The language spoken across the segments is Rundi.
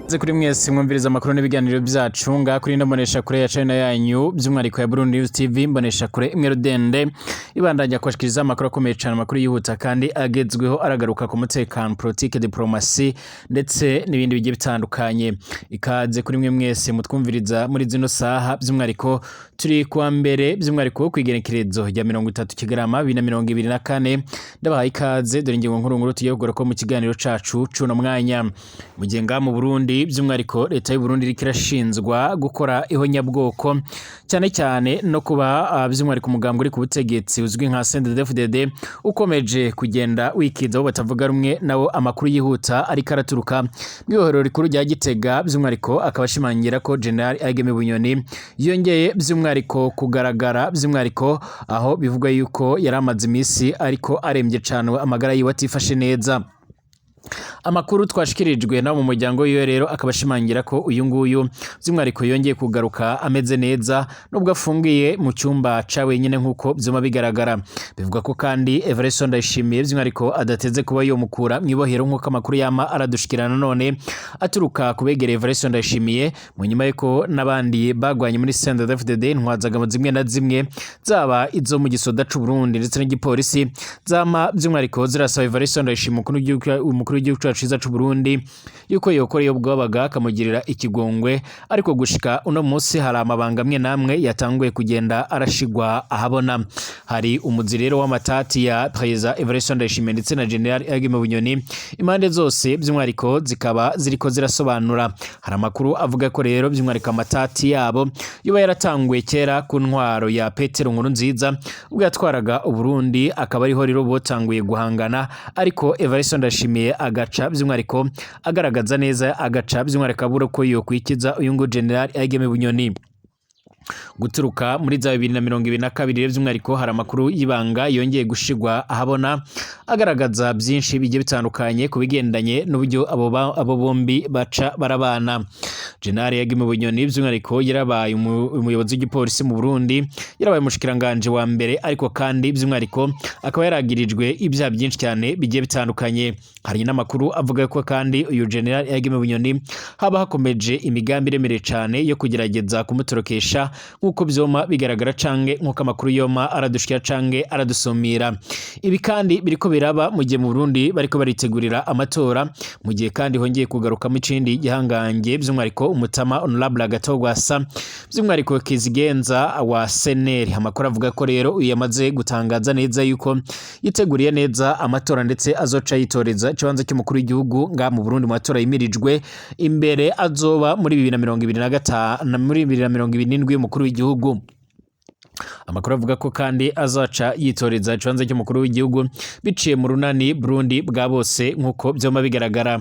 Ze kuri mwese mwumviriza amakuru n'ibiganiro byacu ngaha kuri ino mbonesha kure ya channel yanyu, by'umwihariko ya Burundi News TV, mbonesha kure imwe rudende ibandanya kubashikiriza amakuru akomeye cyane, amakuru yihuta kandi agezweho, aragaruka ku mutekano, politike, diplomasi ndetse n'ibindi bigiye bitandukanye. Ikaze kuri mwe mwese mutwumviriza muri zino saha, by'umwihariko turi kuwa mbere, by'umwihariko ku igenekerezo rya 30 Kigarama 2024. Ndabahaye ikaze. Dore ingingo nkuru nkuru tugiye kugaruka mu kiganiro cacu cuno mwanya. Mu gihe ngaha mu Burundi, by'umwihariko leta y'u Burundi iriko irashinzwa gukora ihonyabwoko, cyane cyane no kuba by'umwihariko umugambwe uri ku butegetsi uzwi nka CNDD-FDD ukomeje kugenda wikiza abo batavuga rumwe nawo, amakuru yihuta ariko araturuka mw'ibohero rikuru rya Gitega, by'umwihariko akaba ashimangira ko General Ageme Bunyoni yongeye by'umwihariko kugaragara, by'umwihariko aho bivugwa yuko yari amaze iminsi ariko arembye cane, amagara yiwe atifashe neza. Amakuru twashikirijwe nabo mu muryango wiwe rero akaba ashimangira ko uyu nguyu by'umwihariko yongeye kugaruka ameze neza, nubwo afungiye mu cyumba ca wenyine nk'uko vyuma bigaragara. Bivuga ko kandi Evariste Ndayishimiye by'umwihariko adateze kuba yomukura mw'ibohero, nk'uko amakuru yama aradushikira nanone aturuka kubegereye Evariste Ndayishimiye, mu nyuma yuko n'abandi bagwanye muri CNDD-FDD, intwazagabo zimwe na zimwe zaba izo mu gisoda c'u Burundi ndetse n'igipolisi, zama by'umwihariko zirasaba Evariste Ndayishimiye, umukuru w'igihugu cacu ciza c'u Burundi, yuko yokora iyo bwabaga akamugirira ikigongwe. Ariko gushika uno munsi hari amabanga amwe namwe yatanguye kugenda arashigwa ahabona. Hari umuzi rero w'amatati ya Perezida Evariste Ndayishimiye ndetse na General Ageme Bunyoni, impande zose by'umwihariko zikaba ziriko zirasobanura. Hari amakuru avuga ko rero by'umwihariko amatati yabo yoba yaratanguye kera ku ntwaro ya Petero Nkurunziza ubwo yatwaraga Uburundi, akaba ariho rero botanguye guhangana, ariko Evariste Ndayishimiye agaca by'umwihariko agaragaza neza, agaca by'umwihariko abura ko yokwikiza uyu ngo General Ageme Bunyoni. Guturuka muri za 2022 rero, by'umwihariko hari amakuru y'ibanga yongeye gushigwa ahabona agaragaza byinshi bigiye bitandukanye ku bigendanye n'uburyo abo bombi baca barabana. General Ageme Bunyoni by'umwihariko yarabaye umuyobozi w'igipolisi mu Burundi, yarabaye umushikiranganje wa mbere, ariko kandi by'umwihariko akaba yaragirijwe ibyaha byinshi cyane bigiye bitandukanye. Hari n'amakuru avuga ko kandi uyu General Ageme Bunyoni haba hakomeje imigambi iremereye cyane yo kugerageza kumutorokesha, nk'uko vyoma bigaragara canke nk'uko amakuru yoma aradushikira canke aradusumira. Ibi kandi biriko biraba mu gihe mu Burundi bariko baritegurira amatora, mu gihe kandi hongeye kugarukamo ikindi gihangange, by'umwihariko umutama Honorable Agathon Rwasa, by'umwihariko Kizigenza wa CNL. Amakuru avuga ko rero uyu yamaze gutangaza neza yuko yiteguriye neza amatora, ndetse azoca yitoreza ikibanza cy'umukuru w'igihugu nga mu Burundi mu matora yimirijwe imbere azoba muri 2025, muri 2027 y'umukuru w'igihugu. Amakuru avuga ko kandi azaca yitoreza ikibanza cy'umukuru w'igihugu biciye mu runani Burundi bwa bose, nk'uko vyoma bigaragara.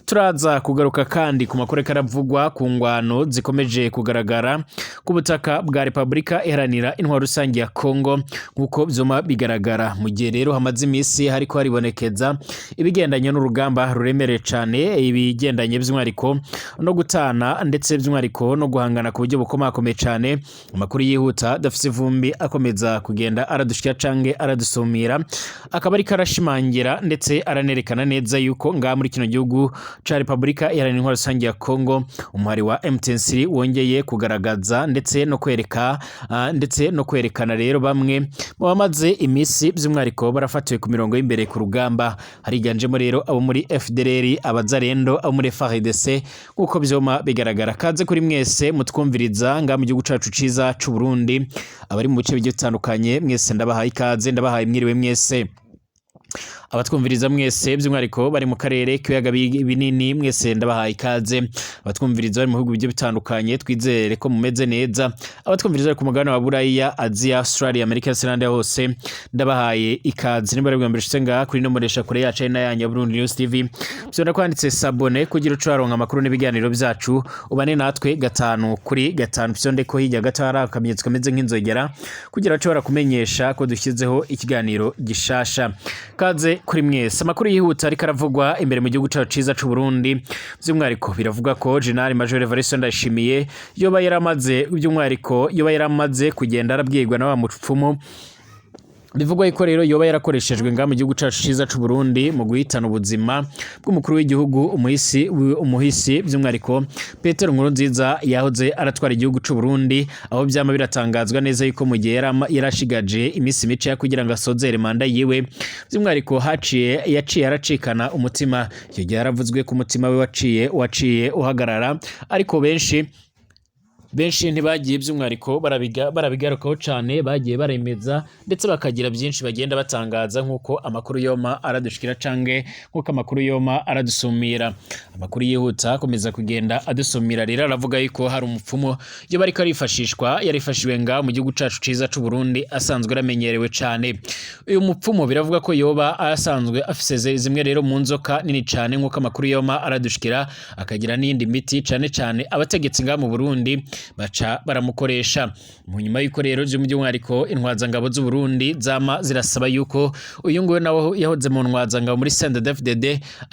Turaza kugaruka kandi ku makuru karavugwa ku ngwano zikomeje kugaragara ku butaka bwa Repubulika Iharanira Intwaro Rusange ya Kongo, nk'uko vyoma bigaragara. Mu gihe rero hamaze imisi hariko haribonekeza ibigendanye n'urugamba ruremereye cane, ibigendanye by'umwihariko no gutana ndetse by'umwihariko no guhangana ku buryo bukomakomeye cane, amakuru yihuta adafise ivumbi akomeza kugenda aradushikira canke aradusumira akaba ariko arashimangira ndetse aranerekana neza yuko ngaha muri kino gihugu ca Repubulika Iharanira Intwaro Rusange ya Kongo umuhari wa M23 wongeye kugaragaza ndetse no kwereka ndetse no kwerekana rero bamwe mu bamaze imisi by'umwihariko barafatiwe ku mirongo y'imbere ku rugamba. Hariganjemo rero abo muri FDLR, abazarendo, abo muri FARDC, nk'uko vyoma bigaragara. Kaze kuri mwese mutwumviriza ngaha mu gihugu cacu ciza c'u Burundi, abari mu bice bigiye bitandukanye, mwese ndabahaye ikaze, ndabahaye mwiriwe mwese. Abatwumviriza mwese by'umwihariko bari mu karere k'ibiyaga binini, mwese ndabahaye ikaze. Abatwumviriza bari mu bihugu bigiye bitandukanye, twizere ko mumeze neza. Abatwumviriza bari ku mugabane wa Buraya, Aziya, Australia, Amerika y'Epfo hose ndabahaye ikaze. Niba ari bwa mbere ushitse ngaha kuri ino mbonesha kure yacu ari nayanyu ya Burundi News TV, vyonda kwanditse s'abonner kugira uce waronka amakuru n'ibiganiro byacu, ubane natwe gatanu kuri gatanu. Vyonde ko hirya gato hari akamenyetso kameze nk'inzogera kugira uce barakumenyesha ko dushyizeho ikiganiro gishasha. Kaze kuri mwese. Amakuru yihuta ariko aravugwa imbere mu gihugu cacu ciza c'u Burundi, by'umwihariko biravuga ko General Major Evariste Ndayishimiye yoba yaramaze, by'umwihariko yoba yaramaze kugenda arabwirwa na wa mupfumu. Bivugwa yuko rero yoba yarakoreshejwe ngaha mu gihugu cacu ciza c'u Burundi mu guhitana ubuzima bw'umukuru w'igihugu umuhisi by'umwihariko Petero Nkurunziza yahoze aratwara igihugu c'u Burundi, aho vyama biratangazwa neza yuko mu gihe yarashigaje iminsi mike kugira ngo asozere manda yiwe, by'umwihariko haciye yaciye aracikana umutima. Icyo gihe yaravuzwe ko umutima we waciye uhagarara, ariko benshi ntibagiye by'umwihariko barabigarukaho cane, bagiye baremeza ndetse bakagira byinshi bagenda batangaza nk'uko amakuru yoma aradushikira canke nk'uko amakuru yoma aradusumira. Amakuru yihuta akomeza kugenda adusumira rero aravuga yuko hari umupfumu yoba ariko arifashishwa, yarifashijwe ngaha mu gihugu cacu ciza c'u Burundi, asanzwe aramenyerewe cane. Uyu mupfumu biravuga ko yoba asanzwe afise zimwe rero mu nzoka nini cane, nk'uko amakuru yoma aradushikira, akagira n'iyindi miti cane cane abategetsi ngaha mu Burundi baca baramukoresha. Mu nyuma y'uko rero by'umwihariko intwazangabo z'u Burundi zama zirasaba yuko uyu nguyu nawe yahoze mu ntwazangabo muri CNDD-FDD,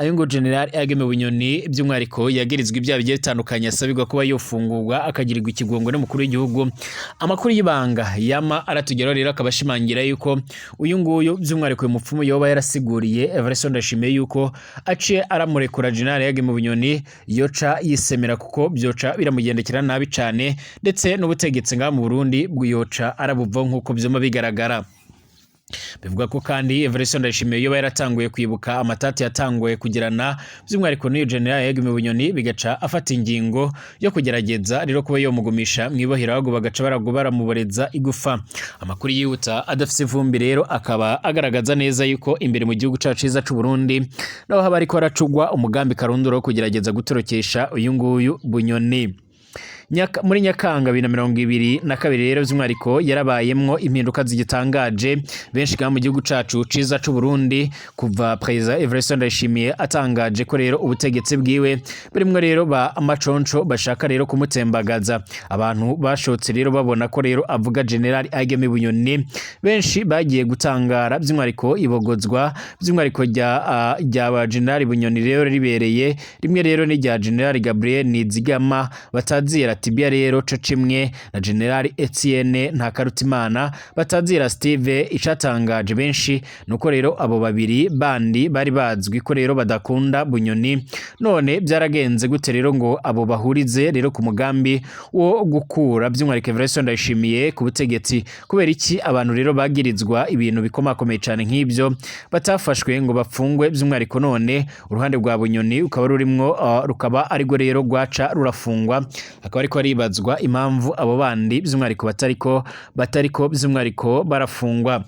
uyu nguyu General Ageme Bunyoni, by'umwihariko yagirizwa ibyaha bigiye bitandukanye, asabirwa kuba yofungurwa akagirirwa ikigongwe n'umukuru w'igihugu. Amakuru y'ibanga yama aratugeraho rero akaba ashimangira yuko uyu nguyu by'umwihariko uyu mupfumu yoba yarasiguriye Evariste Ndayishimiye yuko aciye aramurekura General Ageme Bunyoni yoca yisemera, kuko byoca biramugendekera nabi cane, ndetse n'ubutegetsi ngaha mu Burundi bwiyoca arabuvaho nk'uko vyuma bigaragara. Bivuga ko kandi Evariste Ndayishimiye yoba yaratanguye kwibuka amatati yatanguye kugirana by'umwihariko n'uyu General Yegumi Bunyoni, bigaca afata ingingo yo kugerageza rero kuba yomugumisha mw'ibohero, ahubwo bagaca baramuboreza igufa. Amakuru yihuta adafise ivumbi rero akaba agaragaza neza yuko imbere mu gihugu cacu ciza c'u Burundi naho haba hariko haracugwa umugambi karundura wo kugerageza gutorokesha uyu nguyu Bunyoni. Muri Nyakanga 2022 rero by'umwihariko yarabayemwo impinduka zigitangaje benshi ngaha mu gihugu cacu ciza c'u Burundi, kuva Perezida Evariste Ndayishimiye atangaje ko rero ubutegetsi bwiwe burimwo rero ba amaconco bashaka rero kumutembagaza. Abantu bashotse rero babona ko rero avuga General Ageme Bunyoni, benshi bagiye gutangara by'umwihariko ibogozwa by'umwihariko rya ba General Bunyoni rero ribereye rimwe rero n'irya General Gabriel Nizigama batazira Tibia rero co cimwe na General Etienne Ntakarutimana batazira Steve. Icatangaje benshi nuko rero abo babiri bandi bari bazwi ko rero badakunda Bunyoni. None byaragenze gute rero ngo abo bahurize rero ku mugambi wo gukura by'umwihariko Evariste Ndayishimiye ku butegetsi? Kubera iki abantu rero bagirizwa ibintu bikomakomeye cane nk'ibyo batafashwe ngo bafungwe by'umwihariko, none uruhande rwa Bunyoni ukaba rurimwo rukaba arirwo rero rwaca rurafungwa? Akaba ariko aribazwa impamvu abo bandi by'umwihariko batariko by'umwihariko barafungwa.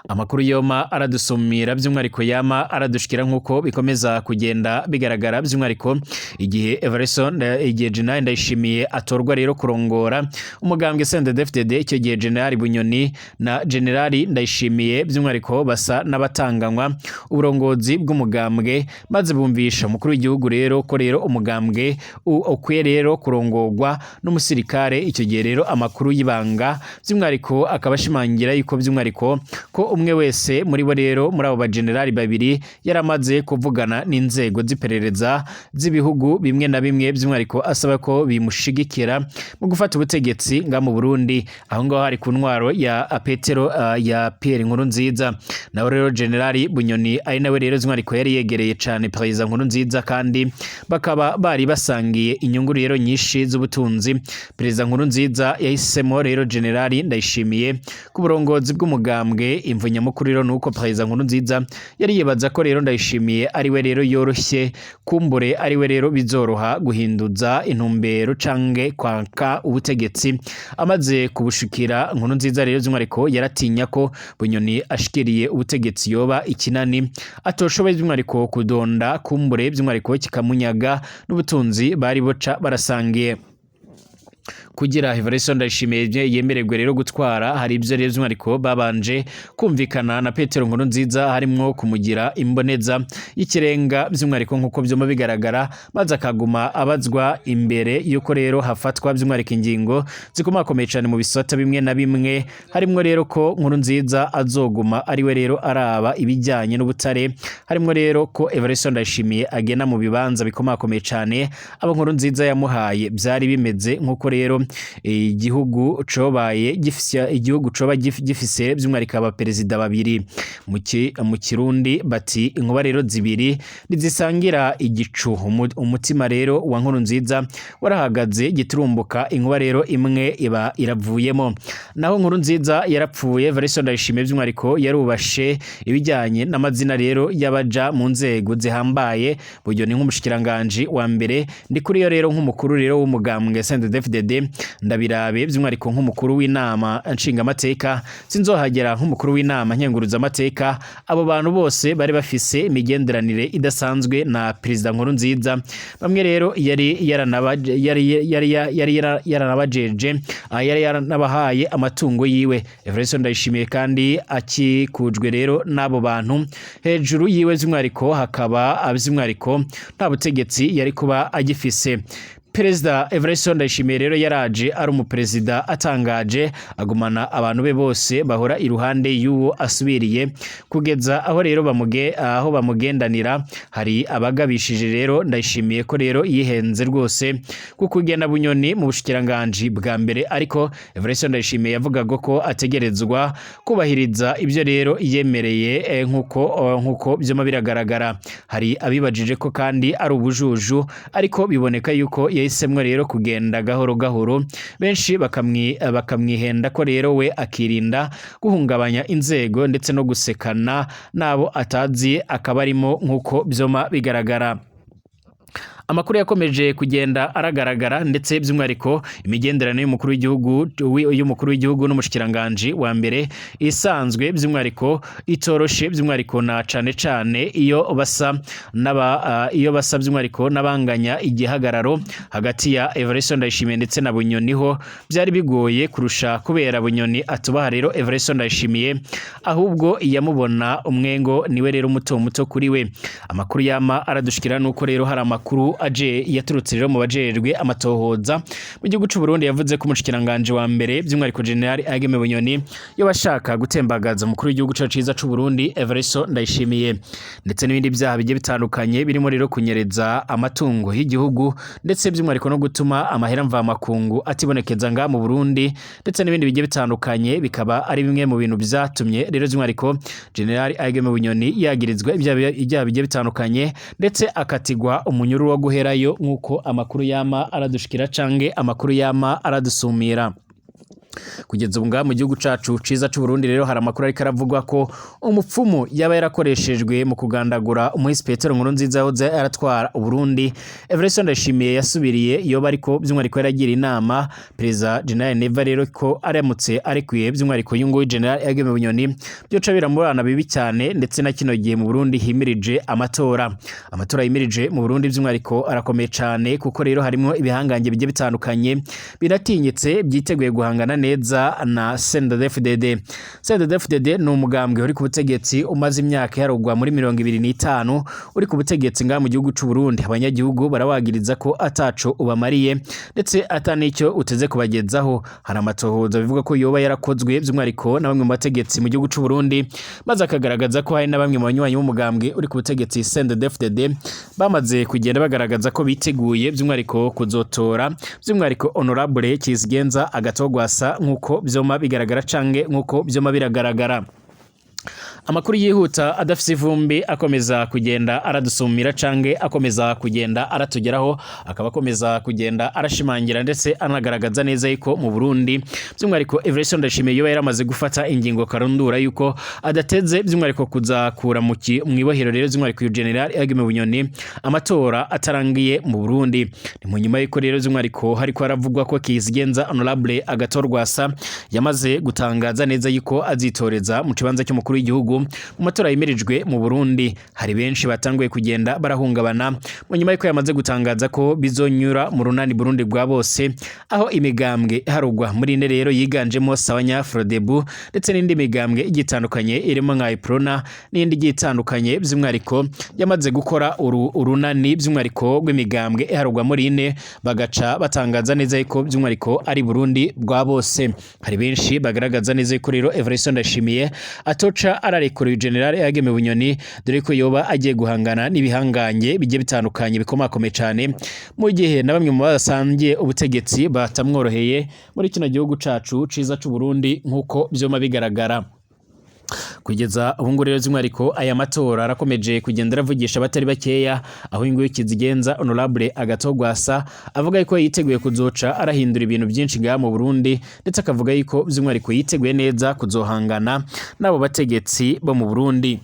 Amakuru yoma aradusumira by'umwihariko yama aradushikira nk'uko bikomeza kugenda bigaragara, by'umwihariko igihe Evariste, igihe General Ndayishimiye atorwa rero kurongora umugambwe CNDD-FDD, icyo gihe General Bunyoni na General Ndayishimiye by'umwihariko basa n'abatanganywa uburongozi bw'umugambwe, maze bumvisha umukuru w'igihugu rero ko rero umugambwe ukwiye rero kurongorwa n'umusirikare. Icyo gihe rero amakuru y'ibanga by'umwihariko akaba ashimangira yuko by'umwihariko ko umwe wese muri bo rero, muri abo bagenerali babiri, yaramaze kuvugana n'inzego z'iperereza z'ibihugu bimwe na bimwe, by'umwihariko asaba ko bimushigikira mu gufata ubutegetsi nga mu Burundi. Aho ngaho hari ku ntwaro ya Petero ya Pierre Nkurunziza. Nawe rero Generali Bunyoni ari nawe rero by'umwihariko yari yegereye cane Perezida Nkurunziza, kandi bakaba bari basangiye inyungu rero nyinshi z'ubutunzi. Perezida Nkurunziza yahisemo rero Generali Ndayishimiye ku burongozi bw'umugambwe. Imvo nyamukuru rero nuko Perezida Nkurunziza yari yibaza ko rero Ndayishimiye ari we rero yoroshye, kumbure ari we rero bizoroha guhinduza intumbero canke kwaka ubutegetsi amaze kubushikira. Nkurunziza rero by'umwihariko yaratinya ko Bunyoni ashikiriye ubutegetsi yoba ikinani atoshoboye by'umwihariko kudonda, kumbure by'umwihariko kikamunyaga n'ubutunzi bari boca barasangiye. Kugira Evariste Ndayishimiye yemererwe rero gutwara, hari ibyo rero by'umwihariko babanje kumvikana na Petero Nkurunziza, harimwo kumugira imboneza y'ikirenga by'umwihariko nk'uko byuma bigaragara, maze akaguma abazwa imbere yuko rero hafatwa by'umwihariko ingingo zikomakomeye cyane mu bisata bimwe na bimwe, harimwo rero ko Nkurunziza azoguma ari we rero araba ibijyanye n'ubutare, harimwo rero ko Evariste Ndayishimiye agena mu bibanza bikomakomeye cyane abo Nkurunziza yamuhaye. Byari bimeze nk'uko rero by'umwihariko igihugu cobaye gifise, igihugu coba gifise by'umwihariko abaperezida babiri. Mu Kirundi bati inkuba rero zibiri ntizisangira igicu. Umutima rero wa Nkurunziza warahagaze giturumbuka, inkuba rero imwe iba iravuyemo. Naho Nkurunziza yarapfuye, Evariste Ndayishimiye by'umwihariko yarubashe ibijyanye n'amazina rero y'abaja mu nzego zihambaye. Buryo ni nk'umushikiranganji wa mbere, ndi kuri yo rero nk'umukuru rero w'umugambwe CNDD-FDD, ndabirabe by'umwihariko nk'umukuru w'inama nshingamateka, sinzohagera nk'umukuru w'inama nkenguruzamateka. Abo bantu bose bari bafise imigenderanire idasanzwe na Perezida Nkurunziza, bamwe rero yari yaranabajeje, yari yaranabahaye amatungo yiwe. Evariste Ndayishimiye kandi akikujwe rero n'abo bantu hejuru yiwe, by'umwihariko hakaba by'umwihariko nta butegetsi yari kuba agifise. Perezida Evariste Ndayishimiye rero yaraje ari umuperezida atangaje, agumana abantu be bose bahora iruhande y'uwo asubiriye, kugeza aho rero aho bamugendanira. Hari abagabishije rero Ndayishimiye ko rero yihenze rwose kuko ugenda Bunyoni mu bushikiranganji bwa mbere, ariko Evariste Ndayishimiye yavugaga ko ategerezwa kubahiriza ibyo rero yemereye, nkuko byoma biragaragara. Hari abibajije ko kandi ari ubujuju, ariko biboneka yuko yahisemwo rero kugenda gahoro gahoro, benshi bakamwihenda ko rero we akirinda guhungabanya inzego ndetse no gusekana n'abo atazi akaba arimo, nk'uko byoma bigaragara. Amakuru yakomeje kugenda aragaragara, ndetse by'umwihariko imigenderanire y'umukuru w'igihugu n'umushikiranganji wa mbere isanzwe by'umwihariko itoroshe, by'umwihariko na cane cane iyo basa by'umwihariko n'abanganya igihagararo hagati ya Evariste Ndayishimiye ndetse na Bunyoni. Ho byari bigoye kurusha kubera Bunyoni atubaha rero Evariste Ndayishimiye, ahubwo yamubona umwengo niwe rero muto muto kuri we. Amakuru yama aradushikira nuko rero hari amakuru aje yaturutse rero mu bajejwe amatohoza mu gihugu c'u Burundi, yavuze ko umushikiranganje wa mbere, by'umwihariko General Ageme Bunyoni, yo bashaka gutembagaza umukuru w'igihugu cacu ciza c'u Burundi Evariste Ndayishimiye, ndetse n'ibindi byaha bigiye bitandukanye birimo rero kunyereza amatungo y'igihugu, ndetse by'umwihariko no gutuma amahera mvamakungu atibonekeza nga mu Burundi, ndetse n'ibindi bigiye bitandukanye, bikaba ari bimwe mu bintu byatumye rero by'umwihariko General Ageme Bunyoni yagirizwa ibyaha bigiye bitandukanye, ndetse akatigwa umunyururu wo guherayo, nk'uko amakuru yama aradushikira canke amakuru yama aradusumira. Kugeza ubu ngaha mu gihugu cacu ciza c'u Burundi rero hari amakuru ariko aravugwa ko umupfumu yaba yarakoreshejwe mu kugandagura umuhisi Petero Nkurunziza yahoze aratwara Uburundi. Evariste Ndayishimiye yasubiriye yoba ariko by'umwihariko yaragira inama Perezida General Neva rero ko aramutse arekuye by'umwihariko y'unguyu General Ageme Bunyoni, byoca biramurana bibi cyane, ndetse na kino gihe mu Burundi himirije amatora. Amatora yimirije mu Burundi by'umwihariko arakomeye cyane, kuko rero harimo ibihangange bigiye bitandukanye biratinyitse, byiteguye guhangana neza na CNDD-FDD. CNDD-FDD ni umugambwe uri ku butegetsi umaze imyaka iharugwa muri 25 uri ku butegetsi ngaha mu gihugu c'u Burundi. Abanyagihugu barawagiriza ko ataco ubamariye, ndetse ata n'icyo uteze kubagezaho. Hari amatohoza bivuga ko yoba yarakozwe by'umwihariko na bamwe mu bategetsi mu gihugu c'u Burundi, maze akagaragaza ko hari na bamwe mu banywanyi b'umugambwe uri ku butegetsi CNDD-FDD bamaze kugenda bagaragaza ko biteguye by'umwihariko kuzotora by'umwihariko Honorable Kizigenza Agathon Rwasa, nk'uko vyoma bigaragara canke nk'uko vyoma biragaragara. Amakuru yihuta adafise ivumbi akomeza kugenda aradusumira canke akomeza kugenda aratugeraho, akaba akomeza kugenda arashimangira ndetse anagaragaza neza yuko mu Burundi by'umwihariko Evariste Ndayishimiye yoba yaramaze gufata ingingo karundura yuko adateze by'umwihariko kuzakura mu ibohero rero by'umwihariko uyu General Ageme Bunyoni amatora atarangiye mu Burundi. Ni mu nyuma yuko rero by'umwihariko hariko haravugwa ko Kizigenza Honorable Agathon Rwasa yamaze gutangaza neza yuko azitoreza mu kibanza cy'umukuru w'igihugu mu matora yimirijwe mu Burundi. Hari benshi batanguye kugenda barahungabana mu nyuma yuko yamaze gutangaza ko bizonyura mu runani Burundi bwa bose, aho imigambwe iharugwa muri ine rero yiganjemo Sawanya Frodebu ndetse n'indi migambwe igitandukanye irimo nka Iprona n'indi igiye itandukanye, by'umwihariko yamaze gukora urunani by'umwihariko rw'imigambwe iharugwa muri ine, bagaca batangaza neza yuko by'umwihariko ari Burundi bwa bose. Hari benshi bagaragaza neza yuko rero Evariste Ndayishimiye atoca ararika. Ararekura General Ageme Bunyoni, dore ko yoba agiye guhangana n'ibihangange bigiye bitandukanye bikomakomeye cane, mu gihe na bamwe mu basangiye ubutegetsi batamworoheye muri kino gihugu cacu ciza c'u Burundi, nk'uko vyoma bigaragara. Kugeza ubu ngubu rero, by'umwihariko aya matora arakomeje kugenda aravugisha abatari bakeya, aho ingo kizigenza Honorable Agathon Rwasa avuga ko yiteguye kuzoca arahindura ibintu byinshi ngaha mu Burundi, ndetse akavuga yuko by'umwihariko yiteguye neza kuzohangana n'abo bategetsi bo mu Burundi.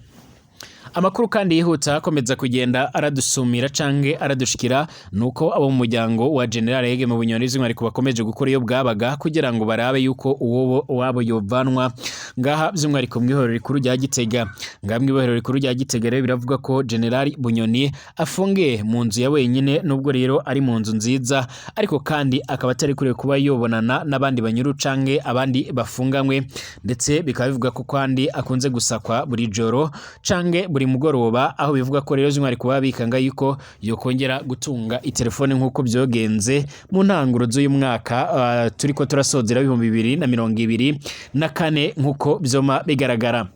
Amakuru kandi yihuta akomeza kugenda aradusumira canke aradushikira nuko abo mu muryango wa General Yege mu Bunyoni by'umwihariko bakomeje gukora iyo bwabaga kugira ngo barabe yuko uwo wabo yovanwa ngaha by'umwihariko mw'ihorero rikuru rya Gitega. Ngaha mw'ihorero rikuru rya Gitega rero biravuga ko General Bunyoni afungiye mu nzu ya wenyine, nubwo rero ari mu nzu nziza, ariko kandi akaba atari kure kuba yobonana n'abandi banyuru canke abandi bafunganywe. Ndetse bikaba bivuga ko kandi akunze gusakwa buri joro canke buri mugoroba, aho bivuga ko rero by'umwihariko baba bikanga yuko yokongera gutunga itelefone nk'uko byogenze mu ntanguro z'uyu mwaka turiko turasozera 2024, nk'uko vyoma bigaragara.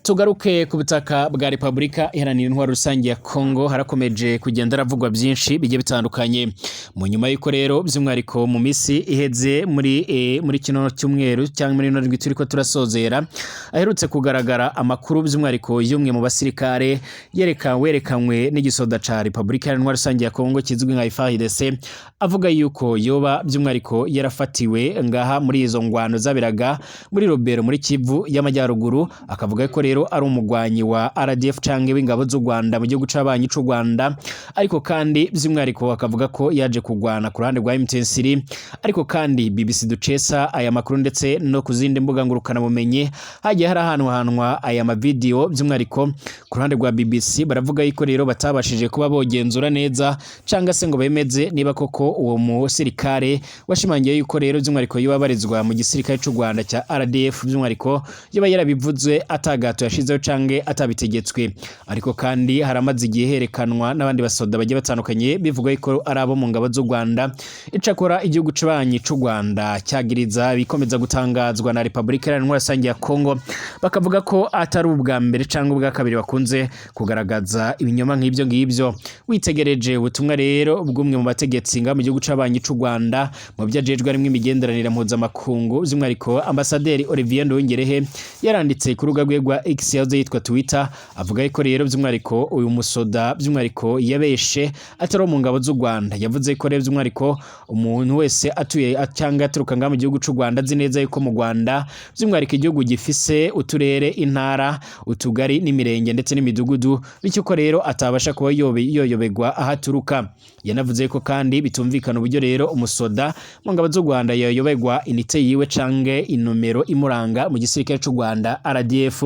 Tugaruke ku butaka bwa Repubulika Iharanira Intwaro Rusange ya Kongo. Harakomeje kugenda haravugwa byinshi bigiye bitandukanye mu nyuma y'uko rero by'umwihariko mu minsi iheze muri kino cyumweru cyangwa muri ino ndwi turiko turasozera aherutse kugaragara amakuru by'umwihariko y'umwe mu basirikare yereka werekanywe n'igisoda ca Repubulika Iharanira Intwaro Rusange ya Kongo kizwi nka FARDC, avuga yuko yoba by'umwihariko yarafatiwe ngaha muri izo ngwano zaberaga muri Lubero muri Kivu y'Amajyaruguru, akavuga ko rero ari umugwanyi wa RDF canke w'ingabo z'u Rwanda mu gihugu c'abanyi c'u Rwanda, ariko kandi by'umwihariko akavuga ko yaje kugwana ku ruhande rwa M23. Ariko kandi BBC ducesa aya makuru ndetse no ku zindi mbuga ngurukana bumenyi hagiye hari ahantu hanwa aya mavideo. By'umwihariko ku ruhande rwa BBC baravuga yuko rero batabashije kuba bogenzura neza canga se ngo bemeze niba koko uwo musirikare washimangiye yuko rero by'umwihariko yoba abarizwa mu gisirikare c'u Rwanda cya RDF, by'umwihariko yoba yarabivuze atagato yashizeho canke atabitegetswe. Ariko kandi haramaze igihe herekanwa n'abandi basoda bagiye batandukanye bivuga yuko ari abo mu ngabo z'u Rwanda. Icakora igihugu c'abanyi c'u Rwanda cyagiriza bikomeza gutangazwa na Repubulika Iharanira Rusange ya Kongo, bakavuga ko atari ubwa mbere canke ubwa kabiri bakunze kugaragaza ibinyoma nk'ibyo ngibyo. Witegereje ubutumwa rero bw'umwe mu bategetsi nga mu gihugu c'abanyi c'u Rwanda mu byo ajejwe harimwo imigenderanire mpuzamakungu, by'umwihariko Ambasaderi Olivier Nduhungirehe, yaranditse ku rubuga rwe rwa X yahoze yitwa Twitter, avuga ko rero by'umwihariko uyu musoda by'umwihariko yabeshe atari mu ngabo z'u Rwanda. Yavuze ko rero by'umwihariko umuntu wese atuye cyangwa aturuka ngaha mu gihugu c'u Rwanda azi neza yuko mu Rwanda by'umwihariko igihugu gifise uturere, intara, utugari n'imirenge ndetse n'imidugudu, bityo ko rero atabasha kuba yoyobegwa aho aturuka. Yanavuze ko kandi bitumvikana uburyo rero umusoda mu ngabo z'u Rwanda yoyobegwa inite yiwe canke inomero imuranga mu gisirikare c'u Rwanda RDF.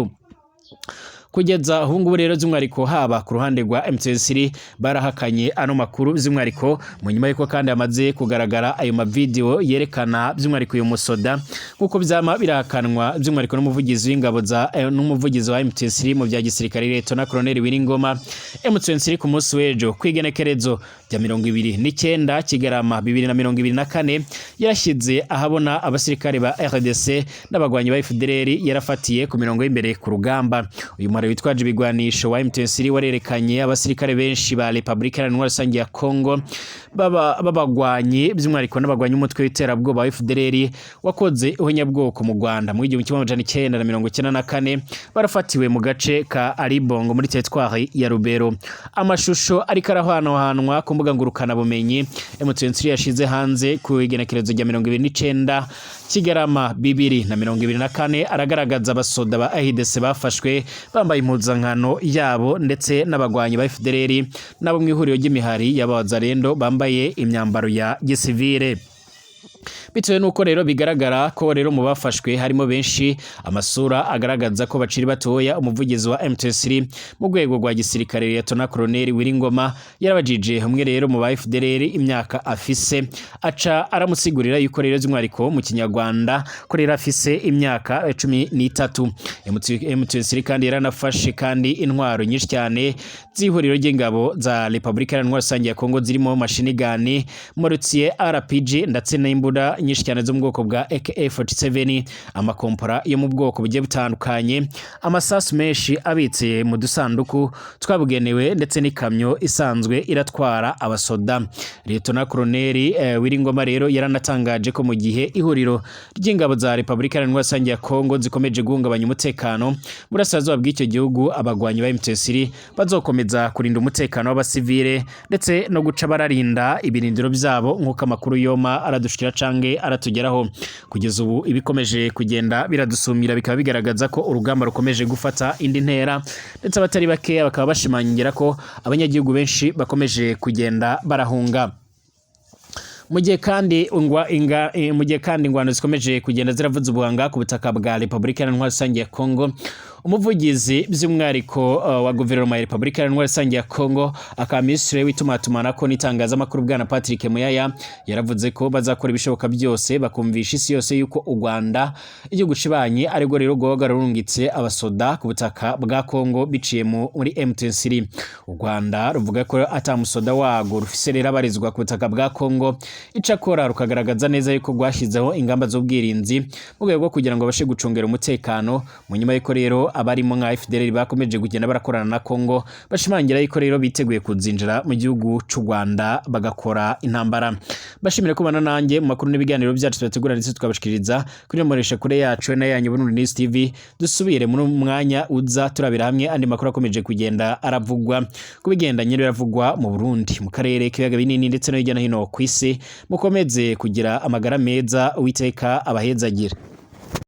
Kugeza ubu ngubu rero by'umwihariko haba ku ruhande rwa M23 barahakanye ano makuru, by'umwihariko mu nyuma y'uko kandi hamaze kugaragara ayo mavideo yerekana by'umwihariko uyu musoda, nk'uko byama birahakanwa by'umwihariko n'umuvugizi w'ingabo za n'umuvugizi wa M23 mu bya gisirikare, Lieutenant Colonel Wiringoma. M23 ku munsi w'ejo kwigenekerezo rya 29 Kigarama 2024 yarashyize ahabona abasirikare ba RDC n'abagwanyi ba FDLR yarafatiye ku mirongo y'imbere ku rugamba. Uyu mwari witwaje ibigwanisho wa M23 warerekanye abasirikare benshi ba Republika Iharanira Rusange ya Congo b'abagwanyi, by'umwihariko n'abagwanyi umutwe w'iterabwoba wa FDLR wakoze ihonyabwoko mu Rwanda mu 1994, barafatiwe mu gace ka Alibongo muri teritwari ya Rubero. Amashusho ariko arahwanahanwa ku mbuga ngurukana bumenyi M23 yashize hanze ku igenekerezo rya 29 Kigarama 2024 aragaragaza abasoda ba AIDC bafashwe bambaye impuzankano yabo, ndetse n'abagwanyi ba FDLR nabo mu ihuriro ry'imihari y'abazarendo bambaye imyambaro ya gisivile. Bitewe nuko rero bigaragara ko rero mu bafashwe harimo benshi amasura agaragaza ko baciri batoya, umuvugizi wa M23 mu rwego rwa gisirikare, Lieutenant Colonel Wiringoma, yarabajije umwe rero mu ba FDLR imyaka afise, aca aramusigurira yuko rero by'umwihariko mu Kinyarwanda ko rero afise imyaka 13. M23 kandi yaranafashe kandi intwaro nyinshi cyane z'ihuriro ry'ingabo za Republika Iharanira Rusange ya Kongo, zirimo machine gun, mortier RPG ndetse n'imbunda imbunda nyinshi cyane zo mu bwoko bwa AK47, amakompora yo mu bwoko bugiye butandukanye, amasasu menshi abitse mu dusanduku twabugenewe, ndetse n'ikamyo isanzwe iratwara abasoda. Lieutenant Colonel Willy Ngoma rero yaranatangaje ko mu gihe ihuriro ry'ingabo za Repubulika Iharanira Rusange ya Kongo zikomeje guhungabanya umutekano burasirazuba bw'icyo gihugu, abagwanyi ba M23 bazokomeza kurinda umutekano w'abasivile ndetse no guca bararinda ibirindiro byabo, nk'uko amakuru yoma aradushikira cange aratugeraho. Kugeza ubu ibikomeje kugenda biradusumira bikaba bigaragaza ko urugamba rukomeje gufata indi ntera, ndetse abatari bakeya bakaba bashimangira ko abanyagihugu benshi bakomeje kugenda barahunga. Mu gihe kandi ingwano zikomeje kugenda ziravuza ubuhanga ku butaka bwa Repubulika Iharanira Rusange ya Kongo, umuvugizi by'umwihariko wa guverinoma ya Repubulika Iharanira Rusange ya Kongo, akaba minisitiri w'itumatumanako n'itangazamakuru, bwana Patrick Muyaya, yaravuze ko bazakora ibishoboka byose bakumvisha isi yose yuko u Rwanda, igihugu cibanye, aribwo rero rwoba rurungitse abasoda ku butaka bwa Kongo biciye muri M23. U Rwanda ruvuga ko ata musoda wago rufise rero abarizwa ku butaka bwa Kongo, icakora rukagaragaza neza yuko rwashyizeho ingamba z'ubwirinzi mu rwego rwo kugira ngo babashe gucungera umutekano, mu nyuma y'uko rero abarimo nka FDLR bakomeje kugenda barakorana na Kongo, bashimangira yuko rero biteguye kuzinjira mu gihugu c'u Rwanda bagakora intambara. Bashimire kubana nanjye mu makuru n'ibiganiro byacu tubategura ndetse tukabashikiriza kuri mbonesha kure yacu na yanyu Burundi News TV. Dusubire muri mwanya uza turabira hamwe andi makuru akomeje kugenda aravugwa ku bigendanye n'ibiravugwa mu Burundi, mu karere k'ibiyaga binini, ndetse no hirya no hino ku isi. Mukomeze kugira amagara meza, Uwiteka abahezagire.